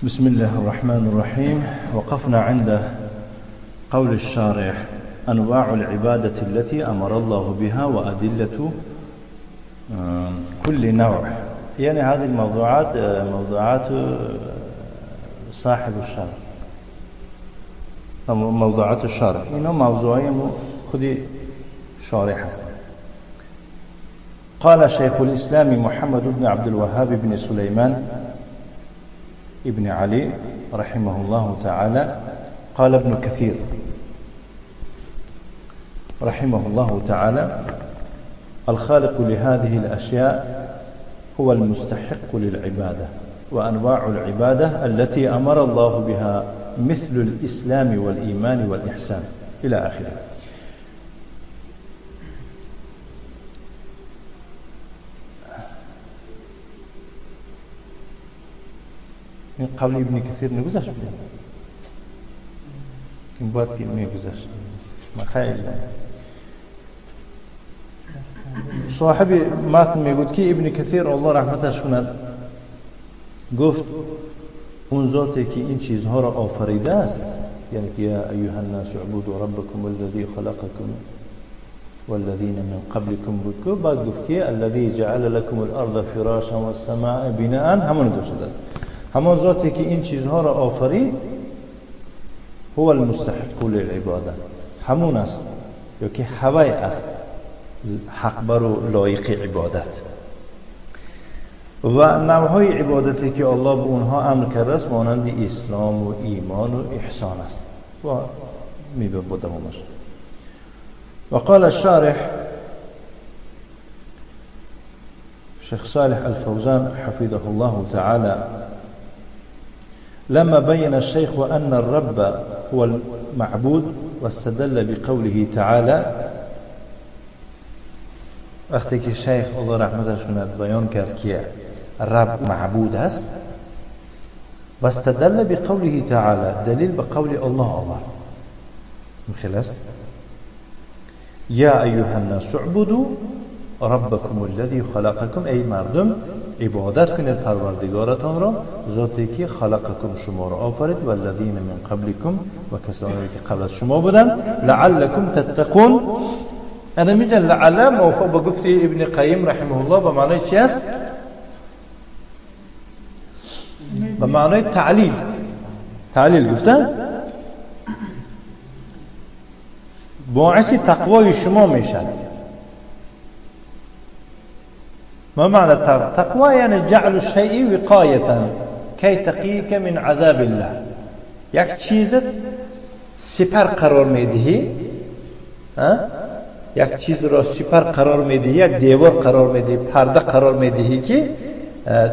بسم الله الرحمن الرحيم. وقفنا عند قول الشارح: أنواع العبادة التي أمر الله بها وأدلة كل نوع. يعني هذه الموضوعات موضوعات صاحب الشارح، موضوعات الشارح، اینا موضوعای خودی شارح هست. قال شيخ الإسلام محمد بن عبد الوهاب بن سليمان ابن علي رحمه الله تعالى: قال ابن كثير رحمه الله تعالى: الخالق لهذه الأشياء هو المستحق للعبادة، وأنواع العبادة التي أمر الله بها مثل الإسلام والإيمان والإحسان إلى آخره. این قول ابن کثیر نگذشت بود، این باید که میگذشت. صاحب متن میگوید که ابن کثیر الله رحمتش کند گفت اون ذاتی که این چیزها را آفریده است، یعنی که یا ایها الناس اعبدوا ربکم الذی خلقکم والذین من قبلکم بود، بعد گفت که الذی جعل لکم الارض فراشا والسماء بناء، همون گفت است، همان ذاتی که این چیزها را آفرید هو المستحق للعباده، همون است یا که هوای است حق بر و لایق عبادت. و نوعهای عبادتی که الله به اونها امر کرده است مانند اسلام و ایمان و احسان است و میبود دوامش. و قال الشارح شيخ صالح الفوزان حفظه الله تعالى: لما بين الشيخ أن الرب هو المعبود واستدل بقوله تعالى. وقتی که شیخ الله رحمتش کند بیان کرد که رب معبود است، واستدل بقوله تعالى، دلیل به قول الله آورد. خلاص: یا ایها الناس اعبدوا ربکم الذی خلقکم، ای مردم عبادت کنید پروردگارتان را، ذاتی که خلقکم شما را آفرید، والذین من قبلکم و کسانی که قبل از شما بودند، لعلکم تتقون. انا میگن لعل موافق با گفته ابن قیم رحمه الله به معنای چی است؟ به معنای تعلیل. تعلیل گفتن باعث تقوای شما میشد. ما معنى تقوى؟ يعني جعل الشيء وقاية كي تقيك من عذاب الله. یک چیز سپر قرار میدهی، یک چیز را سپر قرار میدهی، یک دیوار قرار میدهی، پرده قرار میدهی که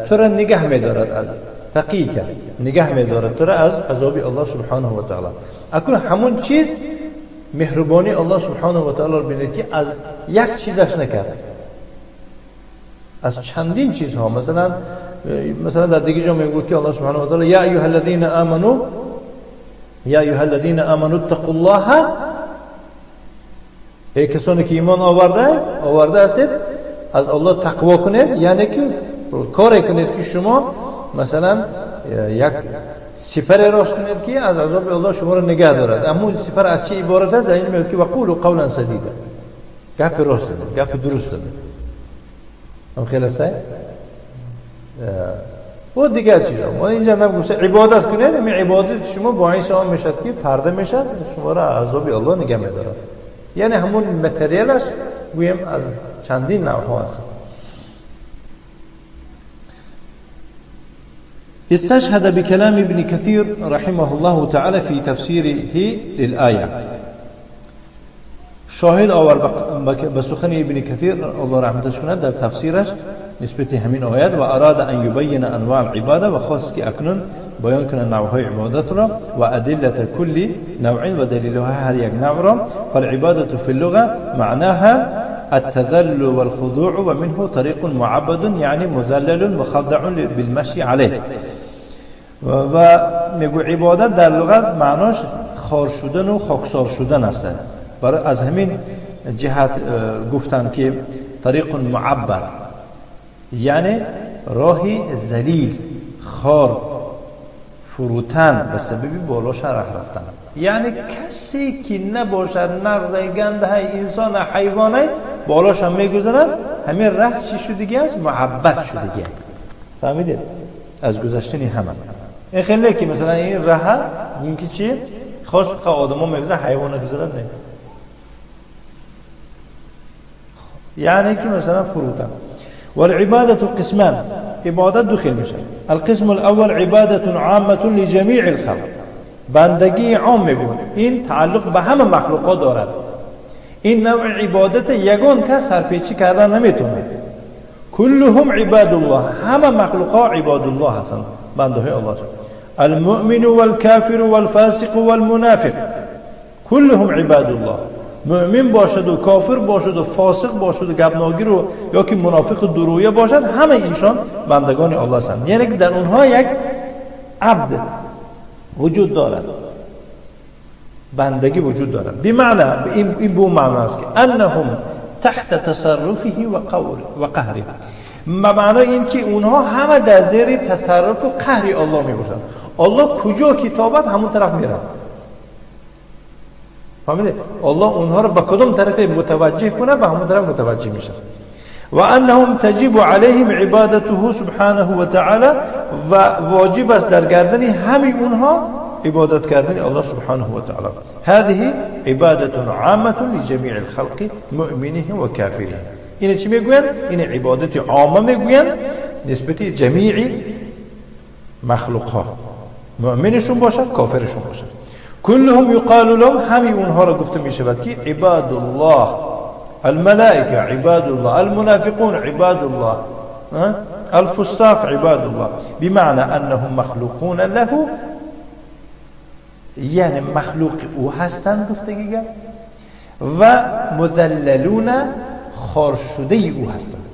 تو را نگه میدارد از تقیک، نگه میدارد تو را از عذاب الله سبحانه و تعالی. اکنون همون چیز مهربانی الله سبحانه و تعالی را بینید که از یک چیزش نکرد، از چندین چیزها. مثلا در دیگه جا میگه که الله سبحانه و تعالی یا ایها الذین آمنوا، یا ایها الذین آمنوا اتقوا الله، ای کسانی که ایمان آورده هستید از الله تقوا کنید، یعنی که کاری کنید که شما مثلا یک سپر راست کنید که از عذاب الله شما را نگه دارد. اما اون سپر از چی عبارت است؟ اینجا میگه که وقولوا قولا سدیدا، گپ راست بگید، گپ درست بگید. هم خیلی است و دیگر چیزا. ما اینجا هم گفته عبادت کنید، این عبادت شما باعث آن میشد که پرده میشد شما را عذاب الله نگه میدارد. یعنی همون متریالش گویم از چندین نوع ها است. استشهد بكلام ابن كثير رحمه الله تعالى في تفسيره للآية. شاهد آور به سخن ابن کثیر الله رحمتش کند در تفسیرش نسبت همین آیت، و اراد ان یبین انواع العباده، و خواست که اکنون بیان کنند نوعهای عبادت را، و ادله کل نوع و دلیلها هر یک نوع را. فالعباده فی اللغه معناها التذلل والخضوع، ومنه طریق معبد یعنی مذلل مخضع بالمشی علیه. و میگو عبادت در لغت معناش خار شدن و خاکسار شدن است. برای از همین جهت گفتن که طریق معبد یعنی راهی ذلیل، خار، فروتن به سبب بالا ره رفتن. یعنی کسی که نباشد نغز گنده انسان حیوانه بالاش هم میگذرد، همین ره چی شدگی است؟ محبت شدگی. فهمیدید؟ از گذشتنی همه. این خیلی که مثلا این ره این که چی؟ خاص آدم ها میگذرد، حیوان گذرد نه. یعنی که مثلا فروتن. والعبادة قسمان، عبادت دو خیل میشه. القسم الاول عبادة عامة لجميع الخلق، بندگی عام میگون، این تعلق به همه مخلوقات دارد. این نوع عبادت یگان کس سرپیچی کردن نمیتونه. كلهم عباد الله، همه مخلوقات عباد الله هستند، بنده های الله هستند. المؤمن والكافر والفاسق والمنافق كلهم عباد الله. مؤمن باشد و کافر باشد و فاسق باشد و گبناگیر و یا که منافق و درویه باشد، همه ایشان بندگان الله هستند. یعنی که در اونها یک عبد وجود دارد، بندگی وجود دارد. بمعنی این به معنی است که انهم تحت تصرفه و قهره، معنی این که اونها همه در زیر تصرف و قهر الله می باشند. الله کجا کتابت همون طرف میرن. فهمیده؟ الله اونها رو به کدام طرف متوجه کنه به همون طرف متوجه میشن. و انهم تجب علیهم عبادته سبحانه و تعالی، و واجب است در گردن همه اونها عبادت کردن الله سبحانه و تعالی. هذه عبادة عامة لجميع الخلق مؤمنهم و کافرهم. اینه چی میگوین؟ این عبادت عامه میگوین نسبت جمیع مخلوق ها، مؤمنشون باشد کافرشون باشد. كلهم يقال لهم، همه اونها را گفته می شود که عباد الله، الملائکه عباد الله، المنافقون عباد الله، الفساق عباد الله، بمعنى انهم مخلوقون له، یعنی مخلوق او هستند گفتگی و مذللون خار شده او هستند.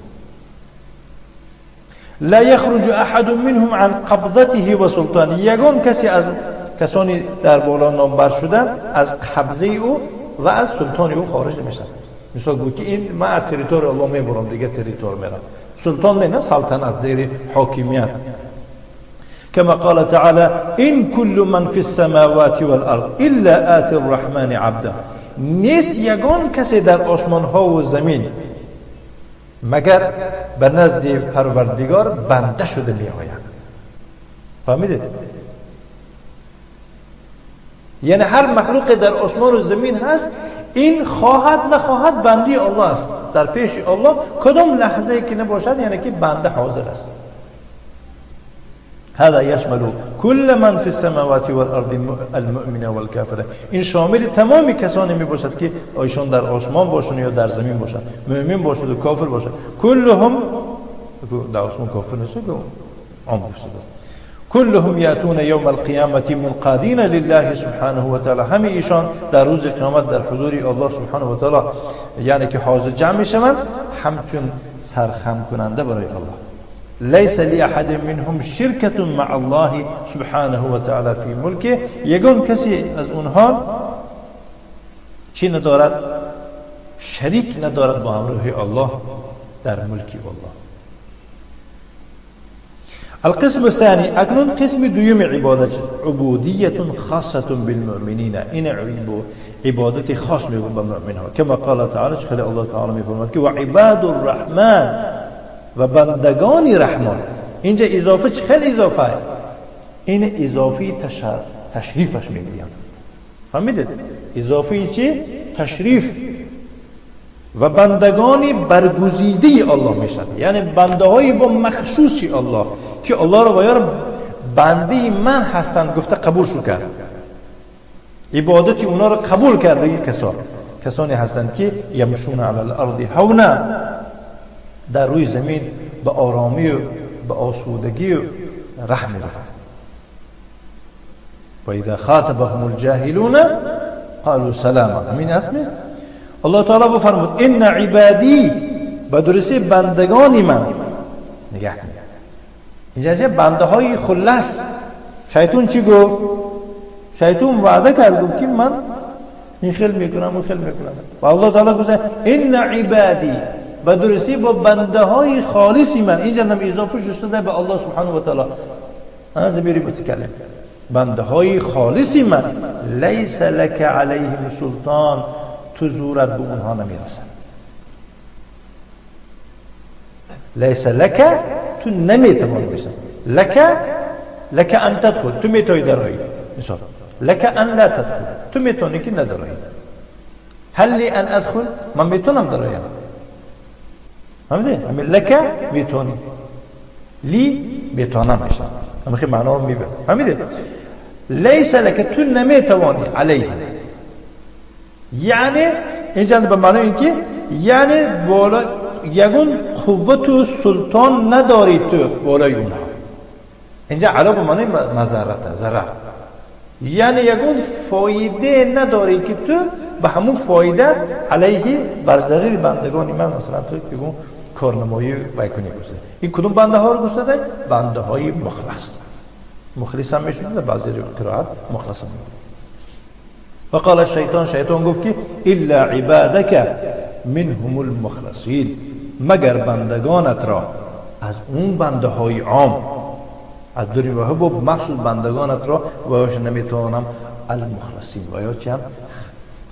لا يخرج احد منهم عن قبضته و سلطانه، یگان کسی از کسانی در بالا نامبر شدن از قبضه او و از سلطان او خارج نمیشن. مثال بود که این من از territory الله میبرم دیگه territory میرم. سلطان نه سلطنت، زیر حاکمیت. كما قال تعالى إن كل من في السماوات والأرض إلا آتي الرحمن عبدا. نیست یگان کسی در آسمان ها و زمین مگر به نزد پروردگار بنده شده می آید. فهمیدید؟ یعنی هر مخلوق در آسمان و زمین هست، این خواهد نخواهد بندی الله است. در پیش الله کدام لحظه که نباشد یعنی که بنده حاضر است. هذا يشمل كل من في السماوات والارض المؤمن والكافر. این شامل تمام کسانی می باشد که ایشان در آسمان باشند یا در زمین باشند، مؤمن باشد و کافر باشد. كلهم در آسمان کافر نیست که عام باشد. كلهم یاتون یوم القیامة منقادین لله سبحانه و تعالی. همه ایشان در روز قیامت در حضور الله سبحانه و تعالی یعنی که حاضر جمع میشوند، همچون سرخم کننده برای الله. ليس لأحد منهم شركة مع الله سبحانه وتعالى في ملكه. یگان کسی از اونها چی ندارد؟ شریک ندارد با همراه الله در ملک الله. القسم الثاني، اکنون قسم دوم عبادت، عبودیت خاصة بالمؤمنین. این عبادت خاص میگن به مؤمن ها. کما قال تعالی، خیلی الله تعالی میفرماید که و عباد الرحمن، و بندگان رحمان. اینجا اضافه چه خیلی اضافه است؟ این اضافه تشریفش میگویند. فهمیدید؟ اضافه چی؟ تشریف. و بندگان برگزیده الله میشن، یعنی بنده های با مخصوص الله که الله رو باید بنده من هستند گفته قبول شو کرد، عبادت اونا رو قبول کرده. کسانی هستند که یمشون علی الارض هونا، در روی زمین به آرامی و به آسودگی و ره میروند. و اذا خاطبهم الجاهلون قالوا سلاما. همین اسمه الله تعالی بفرمود ان عبادی، به درستی بندگان من. نگاه کنید اینجا بنده های خلص. شیطان چی گفت؟ شیطان وعده کرد گفت که من این خیل میکنم اون خیل میکنم. و الله تعالی گفت ان عبادی، به درستی با بنده های خالصی من. اینجا هم اضافه شده به الله سبحانه و تعالی، ضمیر متکلم. بنده های خالصی من، لیس لک علیهم سلطان، تو زورت به اونها نمیرسد. لیس لک، تو نمیتوانی بشن. لک، لک ان تدخل، تو میتونی درایی. مثال لک ان لا تدخل، تو میتونی که ندرایی. هل لی ان ادخل، من میتونم درایم. فهمیدی؟ همین لک میتونی، لی میتونم میشم. همین خیلی معنا رو میبرم. فهمیدی؟ لیس لک، تو نمیتوانی، علیه، یعنی اینجا به معنی اینکه یعنی بالا یگون قوت و سلطان نداری تو بالای اونها. اینجا علا به معنی مضرت، ضرر، یعنی یگون فایده نداری که تو به همون فایده علیه بر ضرر بندگان من مثلا تو یگون کارنمایی بکنی. گفته این کدوم بنده ها رو گفته؟ بنده های مخلص. مخلص هم میشونه، بعضی قرائت مخلص هم میشونه. و قال الشیطان، شیطان گفت که الا عبادک منهم المخلصین، مگر بندگانت را از اون بنده های عام، از دور وهب مخصوص بندگانت را و یاش نمیتوانم المخلصین، و یا چی هم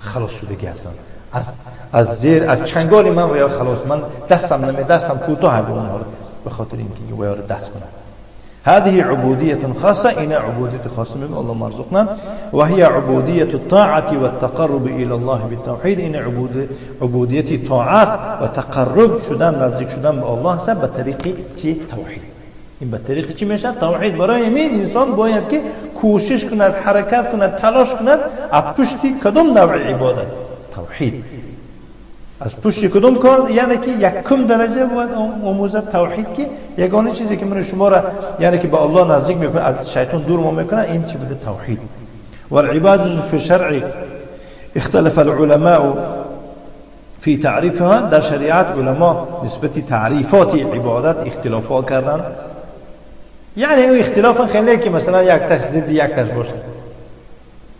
خلاص شدگی هستن از زیر از چنگال من و یا خلاص من دستم نمی دستم کوتاه به اونها، به خاطر اینکه و یا رو دست کنم. هذه عبودية خاصة، إن عبودية خاصة من الله مرزقنا، وهي عبودية الطاعة والتقرب إلى الله بالتوحيد. إن عبودية طاعات وتقرب شدن نزدیک شدن به الله هست به طریق چی؟ توحید. این به طریق چی میشه؟ توحید. برای همین انسان باید که کوشش کند، حرکت کند، تلاش کند از پشتی کدام نوع عبادت؟ توحید. از پشت کدوم کار؟ یعنی که یکم درجه باید آموزد توحید، که یگانه چیزی که من شما را یعنی که به الله نزدیک میکنه، از شیطان دور ما میکنه، این چی بوده؟ توحید. والعبادة في الشرع اختلف العلماء في تعریفها. در شریعت علما نسبت تعریفات عبادت اختلافات کردن. یعنی اون اختلاف خیلی که مثلا یک تاش ضد یک تاش باشه،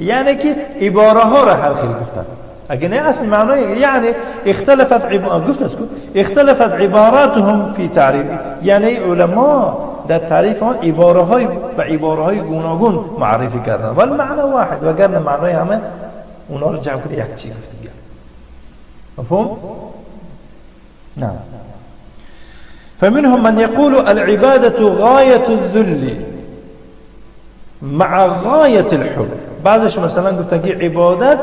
یعنی که عباره ها را هر خیلی گفتن. اگه نه اصل معنای یعنی اختلفت اختلفت عباراتهم في تعریف، یعنی علما در تعریف آن عباره های به عباره های گوناگون معرفی کردن، ولی معنی واحد، وگرنه معنای همه اونا رو جمع کنی یک چیز گفت. مفهوم؟ نه. فمنهم من يقول العبادة غاية الذل مع غاية الحب. بعضش مثلا گفتن که عبادت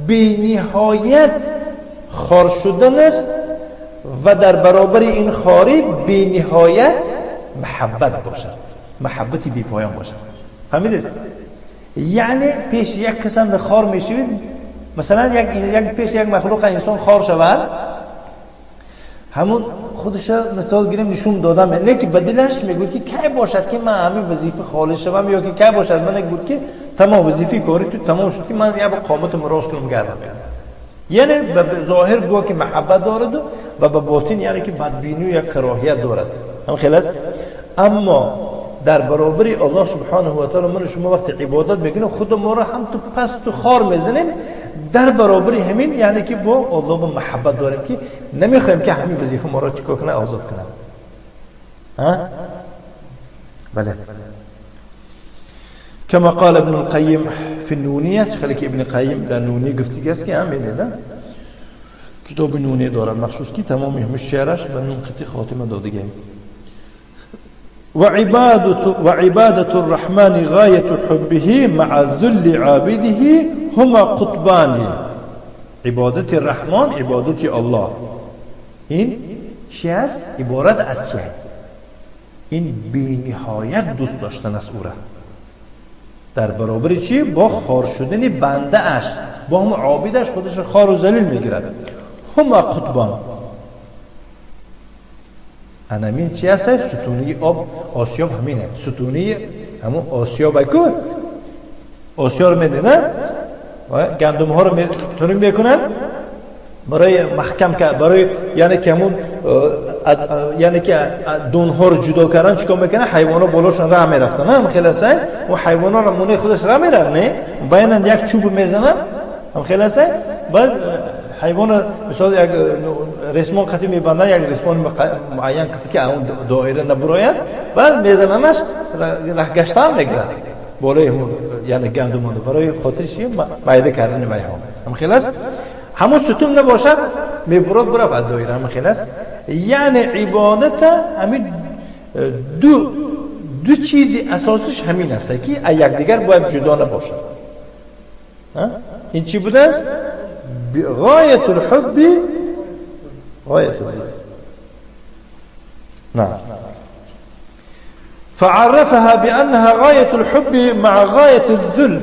بی نهایت خار شدن است و در برابر این خاری بی نهایت محبت باشد، محبتی بی پایان باشد. فهمیدید؟ یعنی پیش یک کسان خار میشوید، مثلا یک پیش یک مخلوق انسان خار شود، همون خودش مثال گیریم نشون دادم، نه که بدلش میگوید که کی باشد که من همین وظیفه خالص شوم، یا که کی باشد من گفت که تمام وظیفه کاری تو تمام شد که من یه با قامتم راست کنم گردم. یعنی به ظاهر گویا که محبت دارد و به باطن یعنی که بدبینی یا کراهیت دارد، هم خیلی است. اما در برابر الله سبحانه و تعالی من شما وقتی عبادت میکنیم خود ما را هم تو پس تو خار میزنیم، در برابر همین یعنی که با الله با محبت داریم که نمیخوایم که همین وظیفه ما را چیکار کنه، آزاد کنه. ها بله. كما قال ابن القيم في النونية، خلي ابن القيم در نونیه گفتی است که همین ده کتاب نونیه داره مخصوص که تمام همش شعرش به نون قطعی خاتمه داده. وعبادة الرحمن غاية حبه مع ذل عابده هما قطبان. عبادت الرحمن عبادت الله، این چی است؟ عبارت از چی؟ این بی نهایت دوست داشتن است او را، در برابر چی؟ با خار شدن بنده اش، با هم عابدش خودش خار و ذلیل میگیرد. هما قطبان. انامین چی هست؟ ستونی آب آسیاب همینه، ستونی همون آسیاب کو آسیا رو میده نه، گندم ها رو تونی میکنن برای محکم که برای یعنی که همون یعنی که دون ها رو جدا کردن چیکار میکنن؟ حیوان ها بالاشون راه میرفتن، هم خیلی هست و حیوان ها رو مونه خودش راه میرن، نه باید یک چوب میزنن، هم خیلی هست. بعد حیوان مثلا یک رسمان قطعی میبندن، یک رسمان معین قطعی که اون دایره نبراید، بعد میزننش راه گشتن میگیرن. بالای یعنی گندم برای خاطر چی میده کردن ویها هم خیلی است. همون ستون نباشد میبرد برفت از دایره. هم خیلی است. یعنی عبادت همین دو چیزی اساسش همین است که از یکدیگر باید جدا نباشد. این چی بوده است؟ غایت الحب غایت الحب. نعم. فعرفها بأنها غایت الحب مع غایت الذل.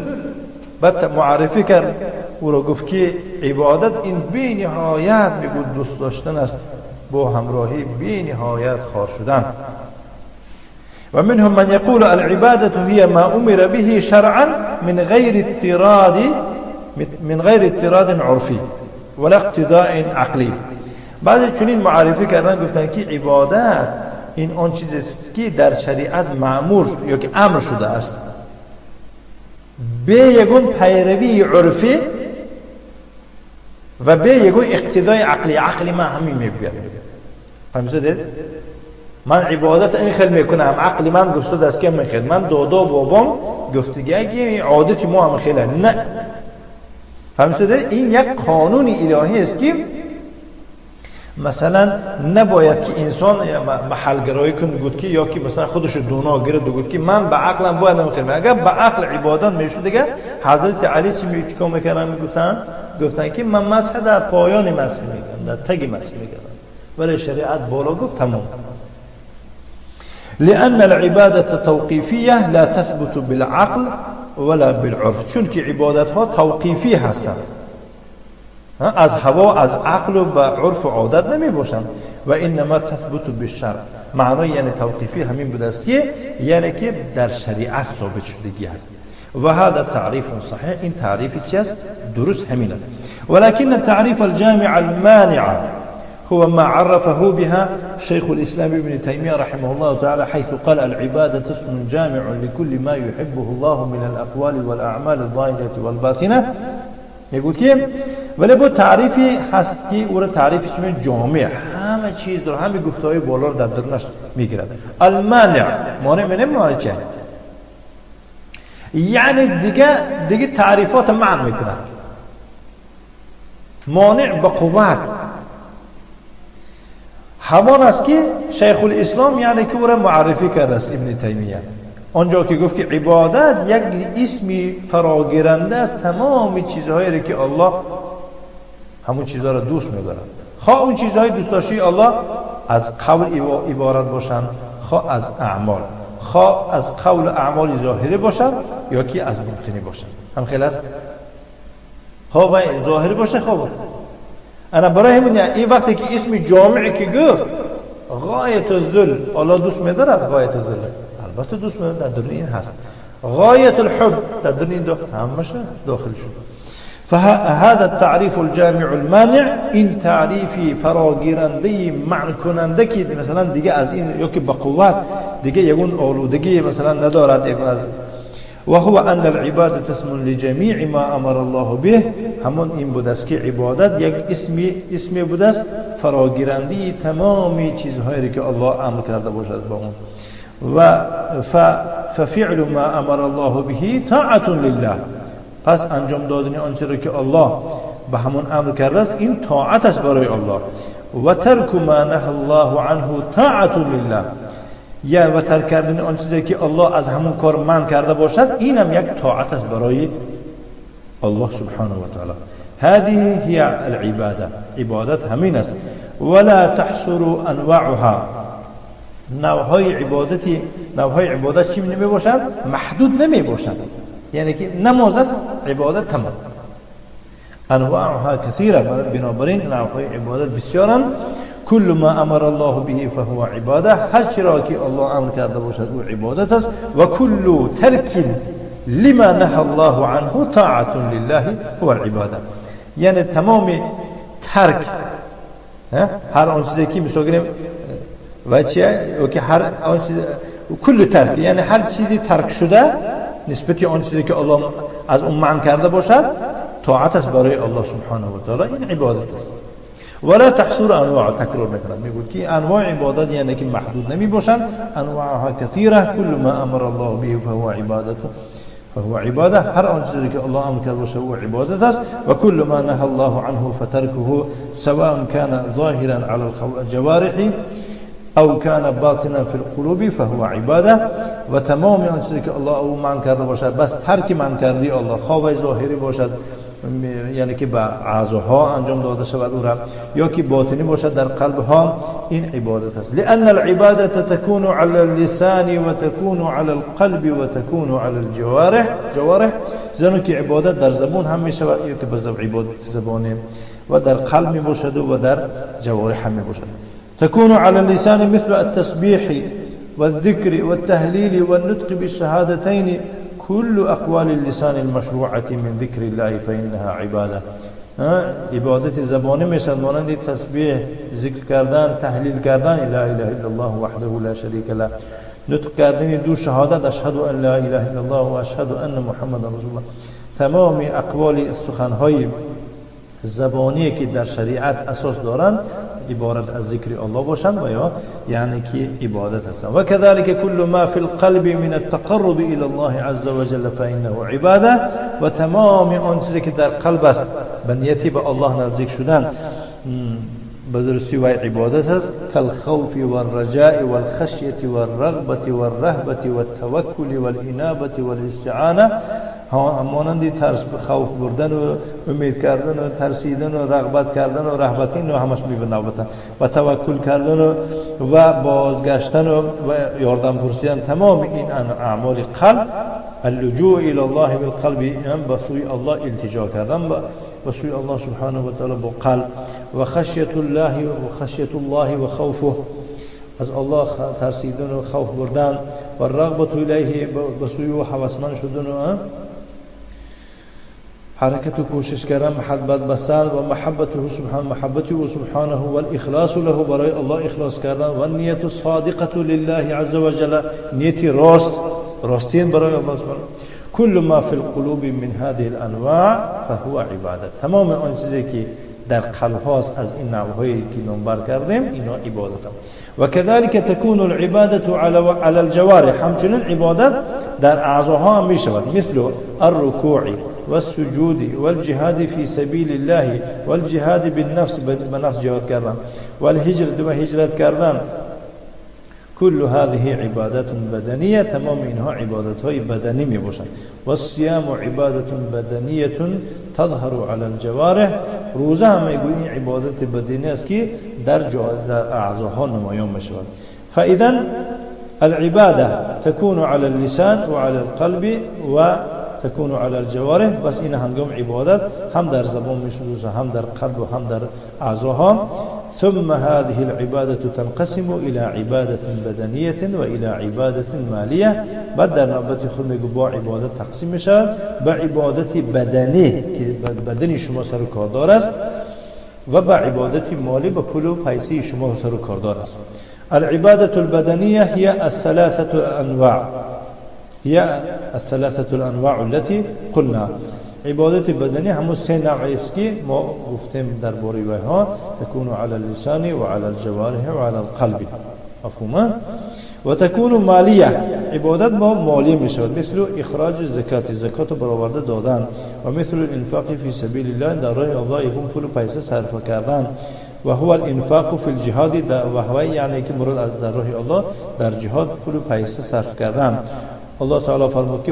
بعد معرفی کرد او را گفت که عبادت این بی نهایت میگو دوست داشتن است با همراهی بی نهایت خوار شدن. و منهم من يقول العبادة هي ما أمر به شرعا من غیر اضطراد عرفی ولا اقتضاء عقلی. بعضی چنین معرفی کردن گفتن که عبادت این آن چیزی است که در شریعت مأمور یا که امر شده است به یگون پیروی عرفی و به یگون اقتضای عقلی. عقلی من همین میگوید. فهمیدید؟ من عبادت این خیلی میکنم، عقلی من گفته است که من خیلی من دادا بابام گفتگی که عادت ما هم خیلی نه. فهمیدید؟ این یک قانون الهی است که مثلا نباید که انسان محلگرایی کن گفت که یا که مثلا خودش دونا گرفت گفت که من به عقلم باید نمیخرم. اگر به عقل عبادت میشد دیگه حضرت علی چی چیکار میکردن؟ میگفتن گفتن که من مسح در پایان مسح میکنم، در تگ مسح میکنم، ولی شریعت بالا گفت تمام. لأن العبادة توقیفیه لا تثبت بالعقل ولا بالعرف. چون که عبادت ها توقیفی هستند، از هوا از عقل و به عرف و عادت نمی باشند و انما تثبت بالشرع. معنای یعنی توقیفی همین بوده است که یعنی که در شریعت ثابت شدگی است. و هذا تعریف صحیح. این تعریف چی است؟ درست همین است. ولكن التعریف الجامع المانع هو ما عرفه بها شيخ الإسلام ابن تيمية رحمه الله تعالى حيث قال العبادة اسم جامع لكل ما يحبه الله من الأقوال والأعمال الظاهرة والباطنة. میگوید که ولی با تعریفی هست که او را تعریفش جامع همه چیز داره، همه گفته‌های بالا رو در درونش میگیرد. المانع مانع منه مانع چه؟ یعنی دیگه تعریفات معنی میکند. مانع به قوت همان است که شیخ الاسلام یعنی که او را معرفی کرده است ابن تیمیه آنجا که گفت که عبادت یک اسمی فراگیرنده است تمام چیزهایی که الله همون چیزها را دوست می‌دارد، خواه اون چیزهای دوست داشته الله از قول عبارت باشند، خواه از اعمال، خواه از قول اعمال ظاهری باشند یا که از باطنی باشند. هم خیلی است، خواه ظاهری باشه خواه انا برای همون این وقتی که اسم جامع که گفت غایت الذل، الله دوست می‌دارد غایت الذل، البته دوست می‌دارد در درون این هست. غایت الحب در درون این همش داخل شد. فهذا التعریف الجامع المانع، این تعریفی فراگیرنده معنی کننده که مثلا دیگه از این یا که به قوت دیگه یگون آلودگی مثلا ندارد یگون از وهو أن العبادة اسم لجميع ما أمر الله به. همون این بود است که عبادت یک اسمی بود است فراگیرنده تمام چیزهایی که الله امر کرده باشد با اون. و ففعل ما أمر الله به طاعة لله. پس انجام دادن آنچه را که الله به همون امر کرده است این طاعت است برای الله. و ترک ما نهى الله عنه طاعة لله، یا و ترک کردن آن چیزی که الله از همون کار منع کرده باشد اینم یک طاعت است برای الله سبحانه و تعالی. هذه هي العباده، عبادت همین است. ولا تحصر انواعها، نوعهای عبادتی، نوعهای عبادت چی نمی باشد؟ محدود نمی باشد، یعنی که نماز است عبادت تمام. انواعها کثیره، بنابراین نوعهای عبادت بسیارند. كل ما امر الله به فهو عباده، هر چیزی که الله امر کرده باشد او عبادت است. و كل ترک لما نهى الله عنه طاعة لله هو العباده، یعنی تمام ترک هر آن چیزی که مثلا گیریم و چیه که هر آن چیز کل ترک، یعنی هر چیزی ترک شده نسبت آن چیزی که الله از اون منع کرده باشد طاعت است برای الله سبحانه و تعالی، این عبادت است. ولا تحصر انواع، تکرار میکند میگوید که انواع عبادت یعنی که محدود نمی باشند، انواعها کثیره. كل ما امر الله به فهو عبادت فهو عبادة. هر آن چیزی که الله امر کرده باشه او عبادت است. و كل ما نهى الله عنه فتركه سواء كان ظاهرا على الجوارح او كان باطنا في القلوب فهو عبادة. و تمام آن چیزی که الله او منع کرده باشد، بس ترک منع کرده الله، خواه ظاهری باشد یعنی که به اعضاها انجام داده شود او را، یا که باطنی باشد در قلب ها، این عبادت است. لأن العبادة تكون على اللسان وتكون على القلب وتكون على الجوارح. جوارح زنو که عبادت در زبان هم می شود، یا که به عبادت زبانی و در قلب می باشد و در جوارح هم می باشد. تكون على اللسان مثل التسبيح والذكر والتهليل والنطق بالشهادتين، كل أقوال اللسان المشروعة من ذكر الله فإنها عبادة. عبادت زبانی میشد مانند تسبیح، ذکر کردن، تحلیل کردن لا اله الا الله وحده لا شریک له، نطق کردن دو شهادت اشهد ان لا اله الا الله و اشهد ان محمد رسول الله. تمام اقوال سخنهای زبانی که در شریعت اساس دارند عبارت از ذکر الله باشند و یا یعنی که عبادت هستند. و كذلك كل ما في القلب من التقرب الى الله عز وجل فانه عباده. و تمام آن چیزی که در قلب است به نیتی به الله نزدیک شدن به درستی و عبادت است. کالخوف والرجاء والخشیة والرغبة والرهبة والتوکل والانابة والاستعانة، مانند ترس، خوف بردن و امید کردن و ترسیدن و رغبت کردن و رهبت، اینو همش میبینه البته، و توکل کردن و بازگشتن و یاردم پرسیدن، تمام این اعمال قلب، اللجوء الى الله بالقلب، هم به سوی الله التجا کردن به سوی الله سبحانه و تعالی با قلب، و خشیت الله و خشیت الله و خوفه، از الله ترسیدن و خوف بردن، و رغبت الیه به سوی او هوسمند شدن و حرکت و کوشش کردن، محبت بستن و محبته سبحانه، محبت او سبحانه، و الاخلاص له برای الله اخلاص کردن، و نیت الصادقه لله عز وجل، نیت راست، راستین برای الله سبحانه. كل ما في القلوب من هذه الانواع فهو عبادت. تمام آن چیزی که در قلب هاست از این نوعهایی که نامبر کردیم، اینا عبادت هم. و كذلك تكون العبادة على الجوارح، همچنین عبادت در اعضاها هم می شود، مثل الركوع والسجود والجهاد في سبيل الله والجهاد بالنفس، به نفس جهاد کردن، والهجرة و هجرت کردن. كل هذه عبادات بدنية، تمام اینها عبادت های بدنی می باشند. والصيام عبادة بدنية تظهر على الجوارح، روزه هم میگویی این عبادت بدنی است که در اعضاها نمایان می شود. فإذا العبادة تكون على اللسان وعلى القلب و تكون على الجوارح. بس این هنگام عبادت هم در زبان میشود، هم در قلب و هم در اعضاها. ثم هذه العبادة تنقسم إلى عبادة بدنية وإلى عبادة مالية. بعد در نوبت خود میگو با عبادت تقسیم میشود به عبادت بدنی که بدنی شما سر و کاردار است، و به عبادت مالی به پول و پیسه شما سر و کاردار است. العبادة البدنية هي الثلاثة الأنواع، هي الثلاثة الأنواع التي قلنا. عبادت بدنی همون سه نوع است که ما گفتیم درباره ها، تكون على اللسان وعلى الجوارح وعلى القلب، مفهومه؟ و تكون مالیه، عبادت با مالی می شود، مثل اخراج زکات، زکات برآورده دادن، و مثل الانفاق فی سبیل الله، در راه الله یکون پول و پیسه صرف کردن، و هو الانفاق فی الجهاد، و هو یعنی که مراد در راه الله در جهاد پول و پیسه صرف کردن. الله تعالی فرمود که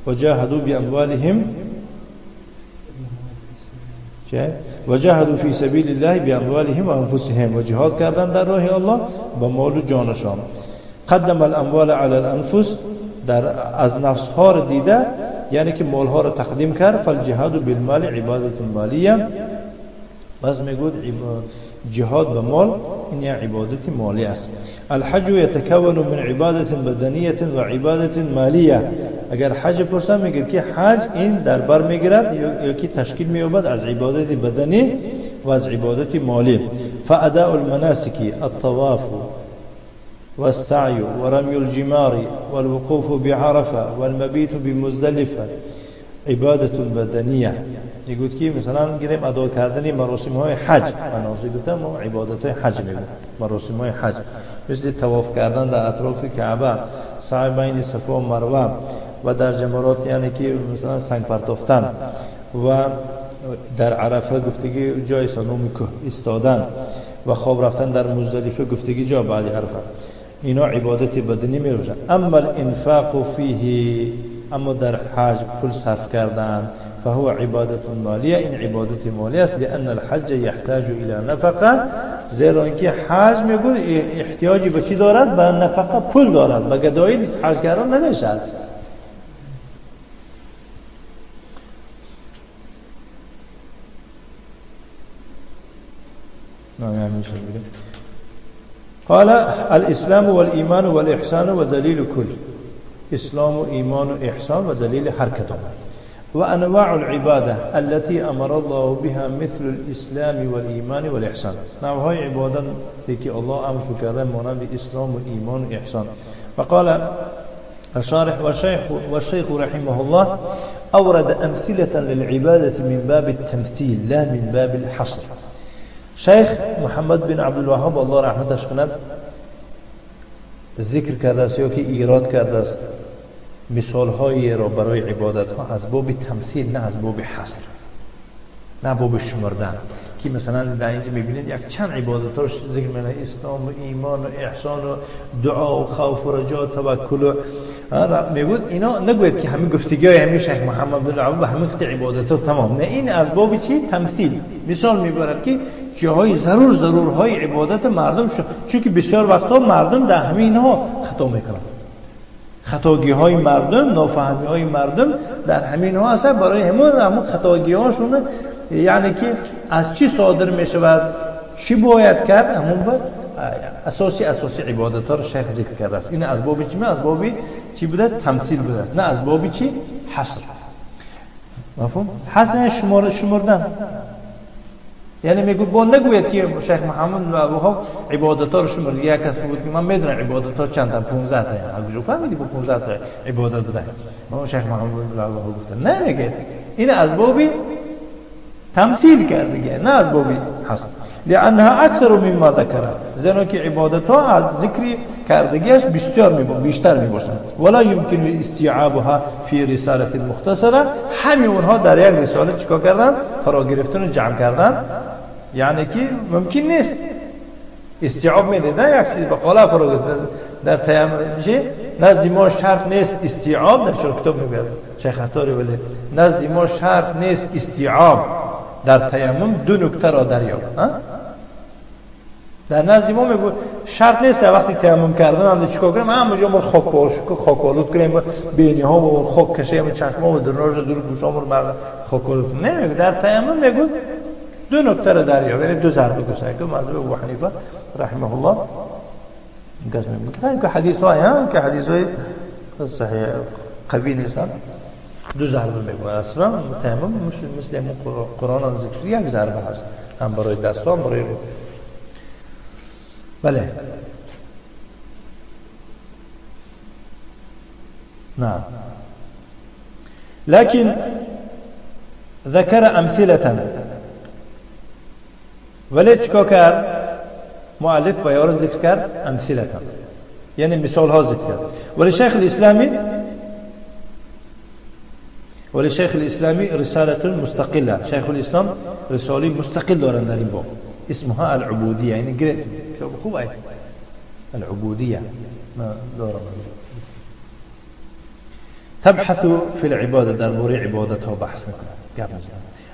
وجاهدوا بأموالهم، وجاهدوا في سبيل الله بأموالهم وأنفسهم، و جهاد کردن در راه الله با مال و جانشان. قدم الاموال على الانفس، در از نفس ها را دیده، یعنی که مال ها را تقدیم کرد. فالجهاد بالمال عبادت مالیه، باز میگوید جهاد به مال این یک عبادت مالی است. الحج يتكون من عبادت بدنیه و عبادت مالیه. اگر حج پرسم میگه که حج این در بر میگیرد یا که تشکیل مییابد از عبادت بدنی و از عبادت مالی. فاداء المناسك الطواف والسعي ورمي الجمار والوقوف بعرفة والمبيت بمزدلفة عبادة بدنية. میگوید که مثلا گیریم ادا کردن مراسم های حج، مناسک گفتم ما عبادت های حج میگیم، مراسم های حج مثل طواف کردن در اطراف کعبه، سعی بین صفا و مروه و در جمرات یعنی که مثلا سنگ پرتافتن و در عرفه گفتگی جای نام کوه ایستادن و خواب رفتن در مزدلفه گفتگی جا بعد عرفه، اینا عبادت بدنی میباشن. اما الانفاق فیه، اما در حج پول صرف کردن، فهو عبادت مالیه، این عبادت مالی است. لان الحج یحتاج الى نفقه، زیرا اینکه حج میگوید احتیاجی به چی دارد؟ به نفقه، پول دارد. به گدایی نیست، حج کردن نمیشد. قال الاسلام والایمان والاحسان ودلیل کل، اسلام و ایمان و احسان و دلیل هر کدام. وانواع العباده التي امر الله بها مثل الاسلام والایمان والاحسان، نوعهای عبادت که الله امر کرده مانند اسلام و ایمان و احسان. وقال الشارح والشيخ رحمه الله اورد امثله للعباده من باب التمثيل لا من باب الحصر. شیخ محمد بن عبدالوهاب الله رحمتش کند ذکر کرده است یا که ایراد کرده است مثال هایی را برای عبادت ها از باب تمثیل، نه از باب حصر، نه باب شمردن. که مثلا در اینجا میبینید یک چند عبادت ها رو ذکر میکنه، اسلام و ایمان و احسان و دعا و خوف و رجا و توکل و میگوید. اینا نگوید که همین گفتگی های همین شیخ محمد بن عبدالوهاب همین قطع عبادت ها تمام، نه، این از باب چی؟ تمثیل. مثال میبرد که جاهای ضرورهای عبادت مردم شد، چون که بسیار وقتها مردم در همین ها خطا میکنن، خطاگی های مردم، نافهمی های مردم در همین ها هست. برای همون خطاگی هاشون، یعنی که از چی صادر میشود، چی باید کرد، همون باید اساسی عبادت ها رو شیخ ذکر کرده است. این از باب چی؟ از باب چی بوده؟ تمثیل بوده، نه از باب چی؟ حصر. مفهوم؟ حصر شمردن. یعنی میگه با نگوید که شیخ محمد و ابوها عبادت ها رو شمرد. یک کس بود که من میدونم عبادت ها چند تا، 15 تا، اگه فهمیدی با 15 تا عبادت بوده، ما شیخ محمد و ابوها گفتن نه، میگه این از باب تمثیل کرد دیگه، نه از باب حصر. لانها اکثر مما ذکر، زیرا که عبادت ها از ذکر کردگیش بیشتر میباشند. ولا يمكن استيعابها في رساله مختصره، همه اونها در یک رساله چیکار کردن؟ فرا گرفتن و جمع کردن، یعنی که ممکن نیست. استیعاب میده نه یک چیز به قاله فرا گرفتن در تیمم چی؟ نزد ما شرط نیست استیعاب، در شرح کتاب میگه شیخ عطاری، ولی نزد ما شرط نیست استیعاب در تیمم، دو نکته را دریاب. در نزد ما میگو شرط نیست وقتی تیمم کردن هم چیکار کنیم، همه جا ما خاک آلود کنیم، بینی ها و خاک کشیم، چشم ها و درناش دور گوشام رو مغز خاک آلود کنیم. نه، میگه در تیمم میگو دو نکته را دریاب، یعنی دو ضربه گوشه که مذهب ابو حنیفه رحمه الله این قسم میگه که حدیث های ها که حدیث های صحیح قوی نیستن، دو ضربه میگه. اصلا تیمم مثل قرآن ذکر یک ضربه هست، هم برای دست هم برای رو. بله نعم. لكن ذكر امثله، ولی چیکار کرد مؤلف و یارو ذکر کرد امثله، یعنی مثال ها ذکر کرد. ولی شیخ الاسلامی رساله مستقله، شیخ الاسلام رساله مستقل دارن در این باب، اسمها العبودیه، یعنی گره خوب ای العبودیه ما دارم. تبحث في العباده، درباره عبادت ها بحث میکنه، گپ میزنه.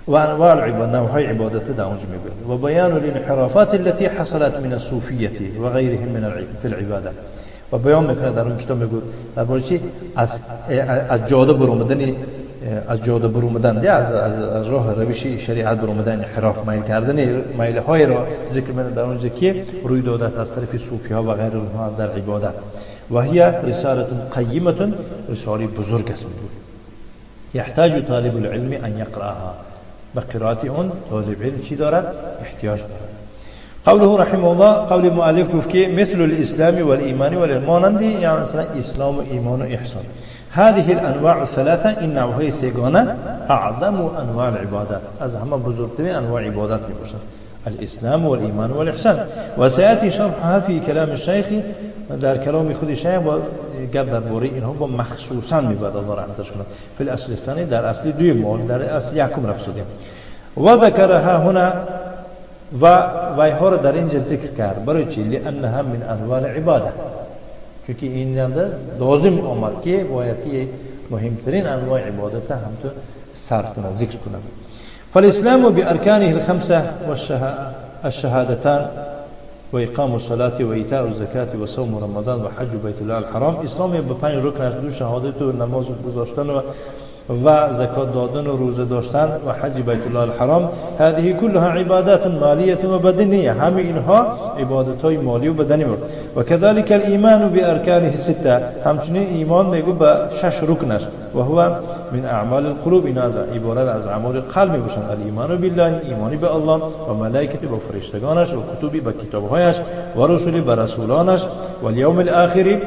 وانواع العباده، نوعهای عبادت در اونجا میگه. و بیان الانحرافات التي حصلت من الصوفیه و غیرهم من في العباده، و بیان میکنه در اون کتاب، میگه درباره چی؟ از جاده برآمدن، از جاده برآمدن، از راه روش شریعت برآمدن، انحراف میل کردن، میل های را ذکر میکنه در اونجا که روی داده است از طرف صوفی ها و غیر اونها در عبادت. و هي رساله قیمه، رساله بزرگ است. يحتاج طالب العلم ان يقراها، به قرائت اون طالب علم چی دارد؟ احتیاج دارد. قوله رحمه الله، قول مؤلف گفت که مثل الاسلام والایمان والمانند، یعنی مثلا اسلام و ایمان و احسان. هذه الانواع الثلاثه، این نوعهای سه‌گانه اعظم انواع العبادات، از همه بزرگترین انواع عبادت میباشد، الاسلام والایمان والاحسان. و سیأتی شرحها في كلام الشیخ در کلام خود شیخ با گپ درباره اینها با مخصوصا میبرد، الله رحمتش کنه. فی الاصل الثانی در اصل دوم، ما در اصل یکم رفت. و ذکرها هنا و وایها را در اینجا ذکر کرد. برای چی؟ لانها من انواع العباده، چون این لازم آمد که باید که مهمترین انواع عبادت هم تو سر کنه، ذکر کنه. فالاسلام بارکانه الخمسه والشهادتان وإقام الصلاة وإيتاء الزكاة وصوم رمضان وحج بيت الله الحرام. اسلام به پنج رکن است: دو شهادت و نماز گذاشتن و زکات دادن و روزه داشتن و حج بیت الله الحرام. هذه كلها عبادات مالیه و بدنیه، همه اینها عبادت های مالی و بدنی بود. و كذلك الایمان بارکانه السته، همچنین ایمان میگو به شش رکنش و هو من اعمال القلوب، این از عبارت از اعمال قلب میباشند. الایمان بالله، ایمانی به الله و ملائکته و فرشتگانش و کتبی به کتابهایش و رسولی به رسولانش و الیوم الاخر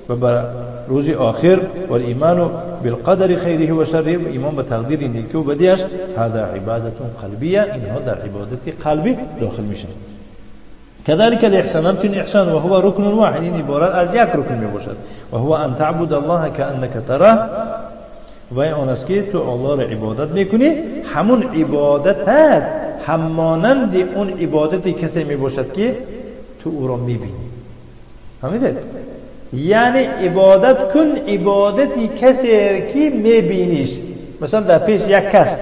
و به روز آخر و الایمان بالقدر خیره و شره، و ایمان به تقدیر نیکی و بدیش. هذا عبادت قلبیه، اینها در عبادت قلبی داخل میشن. كذلك الإحسان، همچنین احسان و هو رکن واحد، این عبارت از یک رکن میباشد. و هو ان تعبد الله كأنك تراه، و آن است که تو الله را عبادت میکنی، همون عبادتت همانند اون عبادت کسی میباشد که تو او را میبینی. فهمیدید؟ یعنی عبادت کن عبادتی کسی که میبینیش. مثلا در پیش یک کس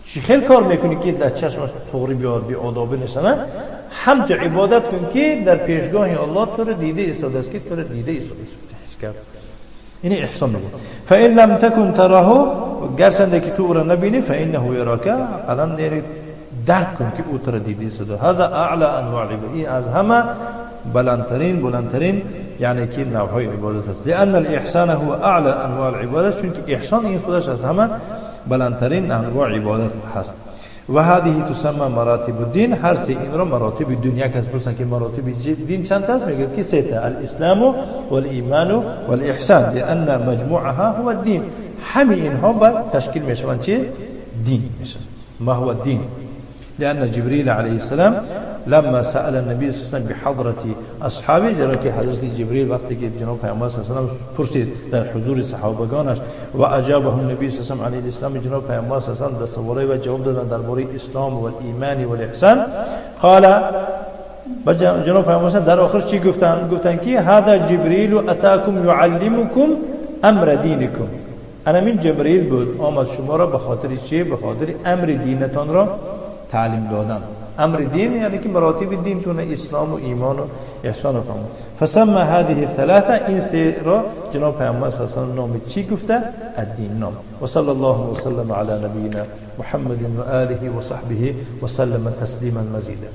چی خیلی کار میکنی که در چشمش تغری بیاد، بی آدابی نشنه، هم تو عبادت کن که در پیشگاه الله تو رو دیده ایستاده است، که تو رو دیده ایستاده است. حس کرد این احسان میگه. فإن لم تكن تراه، گرچنده که تو او را نبینی، فإنه یراک، الان درک کن که او تو را دیده ایستاده. هذا اعلى انواع العبادة، این از همه بلندترین یعنی که نوعهای عبادت است. لأن الإحسان هو أعلى أنواع العبادة، چون که احسان این خودش از همه بلندترین انواع عبادت هست. و هذه تسمى مراتب الدین، هر سه این را مراتب دنیا کس پرسن که مراتب دین چند است، میگه که سه تا: الاسلام والایمان والاحسان، لأن مجموعها هو الدین. همه اینها با تشکیل میشوند چه دین میشن. ما هو الدین؟ لأن جبريل عليه السلام لما سأل النبي صلى الله عليه وسلم بحضرة أصحابه، زیرا که حضرت جبریل وقتی که جناب پیامبر صلی الله علیه و سلم پرسید در حضور صحابگانش و اجابه النبی صلی الله علیه و سلم عن الاسلام، جناب پیامبر صلی الله علیه و سلم در سوالای و جواب دادن درباره اسلام و ایمان و احسان. قال جناب پیامبر در آخر چی گفتن؟ گفتن که هذا جبریل اتاکم یعلمکم امر دینکم. انا من جبریل بود آمد شما را به خاطر چی؟ به خاطر امر دینتان را تعلیم دادن. امر دین یعنی که مراتب دین تونه اسلام و ایمان و احسان و فرمود. فسمى هذه الثلاثه، این سه را جناب پیامبر صلی الله علیه و سلم نام چی گفته؟ الدین نام. و صلی الله و سلم علی نبینا محمد و آله و صحبه و سلم تسلیما مزیدا.